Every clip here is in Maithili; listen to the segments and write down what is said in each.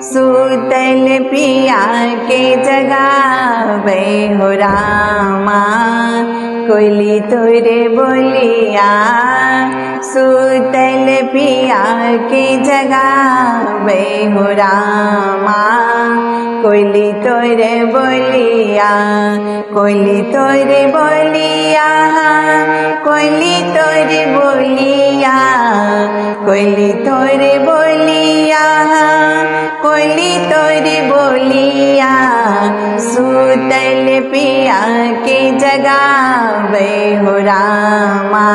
सुतल पिया के जगावे हो रामा, कोयली तोरे बोलिया, सुतल पिया के जगावे हो रामा, कोयली तोरे बोलिया, कोयली तोरे बोलिया, कोयली तोरे बोलिया, कोयली तोरे बोलिया, कोयली तोरे बोलिया, सुतल पिया के जगावे हो रामा,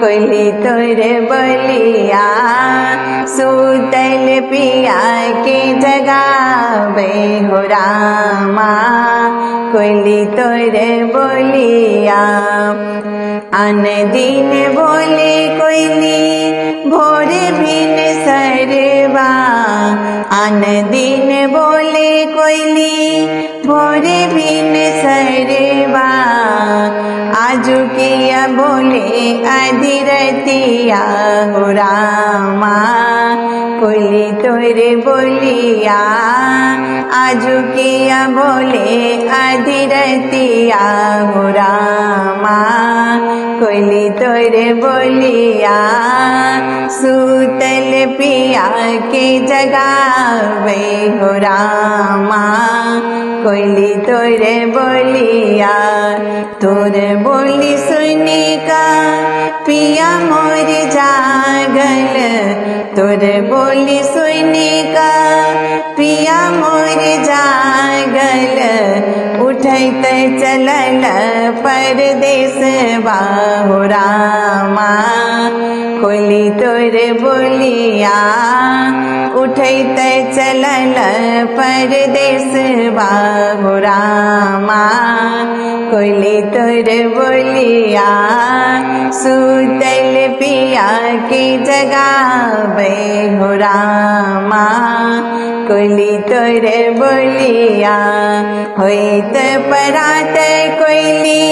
कोयली तोरे बोलिया, सुतल पिया के जगावे हो रामा, कोयली तोरे बोलिया। अन दिन बोले कोयली भोर भिन सरवा, अन दिन बोले कोयली भोर भिन सरवा, आजू किया बोले अधीरतिया हो रामा, कोयली तोरे बोलिया, आजू किया बोले अधीरतिया हो रामा, कोयली तोरे बोलिया, सुतल पिया के जगावे हो रामा, कोयली तोरे बोलिया। तोर बोली सुनी का पिया मोर जागल, तोर बोली सुनी का पिया मोर जागल, उठैत चलल परदेस हो रामा, कोयली तोर बोलिया, उठैत चलल परदेस हो रामा, कोयली तोर बोलिया, सुतल पिया के जगावे हो रामा, कोयली तोर बोलिया। होइत परात कोयली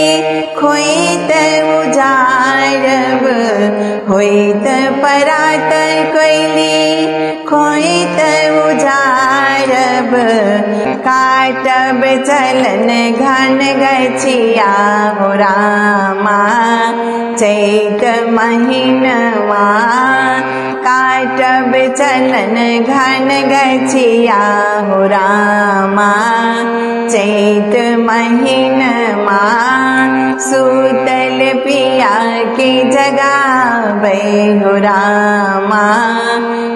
खोइत उजारब, होइत परात कोयली खोइत उजारब, काटब चलन घन गछिया हो रामा, चैत महीनवा, काटब चलन घन गछिया हो रामा, चैत महीनमा, सुतल पिया के जगावे हो रामा,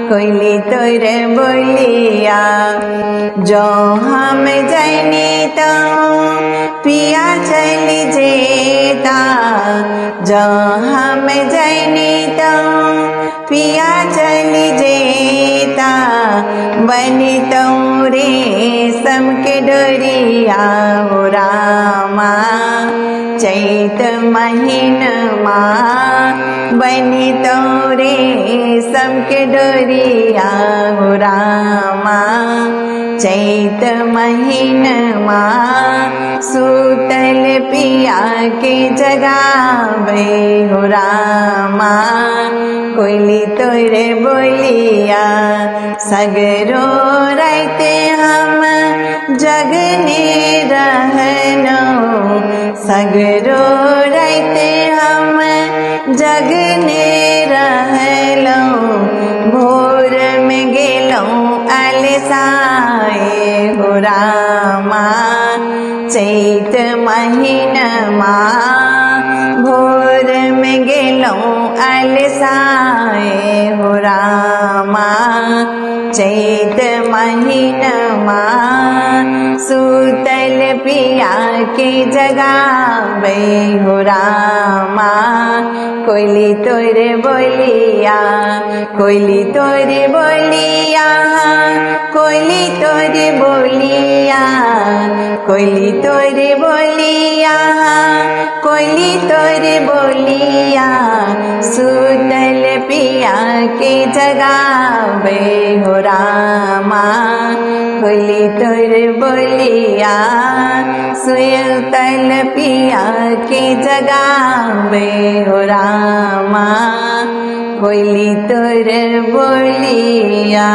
कोयली तोर बोलिया। जो हम जनी तो पिया चली जेता, जो हम जनी तो पिया चली जेता, बनी तो रेशम के डोरिया हो रामा, चैत महीनमा, बनी तो रेशम के डोरिया हो रामा, चैत महीनमा, सुतल पिया के जगावे हो रामा, कोयली तोरे बोलिया। सगरो राते हम जगने रहनो, सगरो राते हम जगने रहलो, भोर में गेलौं अलसाए हो रामा, चैत महीनमा, भोर में गेलौं अलसाए हो रामा, चैत महीनमा, सुतल पिया के जगावे हो रामा, कोयली तोरे बोलिया, कोयली तोरे बोलिया, कोयली तोरे बोलिया, कोयली तोरे बोलिया, कोयली तोरे बोलिया, सुतल पिया के जगावे हो रामा, कोयली तोरे बोलिया, सुतल पिया के जगावे हो रामा, कोयली तोर बोलिया।